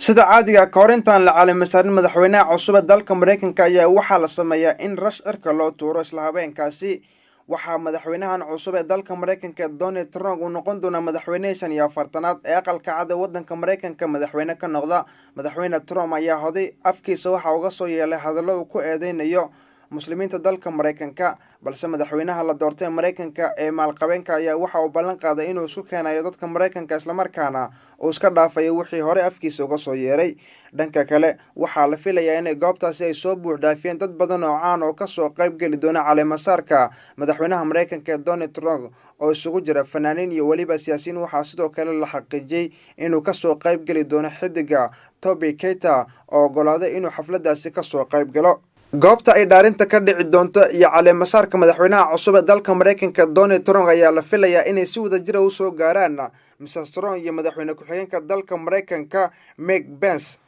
Sida caadiga, ka hor intaan la caleemasaarin madaxweynaha cusub ee dalka Maraykanka ayaa waxaa la sameeyaa in rash cirka loo tuuro isla habeenkaasi. Waxaa madaxweynahan cusub ee dalka Maraykanka, Donald Trump, uu noqon doonaa madaxweynihii 45aad ee Aqalka Cad ee waddanka Maraykanka madaxweyne ka noqda. Madaxweyne Trump ayaa hoday afkiisa waxa uga soo yeelay hadallo uu ku eedeynayo Muslimiinta dalka Maraykanka, balse madaxweynaha la doortay Maraykanka ee maalqabeenka ayaa waxa uu ballan qaaday inuu isku keenayo dadka Maraykanka, islamarkaana uu iska dhaafayo wixii hore afkiisa uga soo yeeray. Dhanka kale, waxaa la filayaa inay goobtaasi ay soo buux dhaafiyeen dad badan oo caan oo kasoo qayb geli doona caleemasaarka madaxweynaha Maraykanka ee Donald Trump, oo isugu jira fanaaniin iyo weliba siyaasiyiin. Waxaa sidoo kale la xaqiijiyey inuu kasoo qayb geli doono xidiga Toby Keita, oo ogolaaday inuu xafladaasi kasoo qayb galo. Goobta ay dhaarinta ka dhici doonto iyo caleemasaarka madaxweynaha cusub ee dalka Maraykanka, Donald Trump, ayaa la filayaa inay si wada jira usoo gaaraan Mr Trump iyo madaxweyne ku-xigeenka dalka Maraykanka, Mike Pence.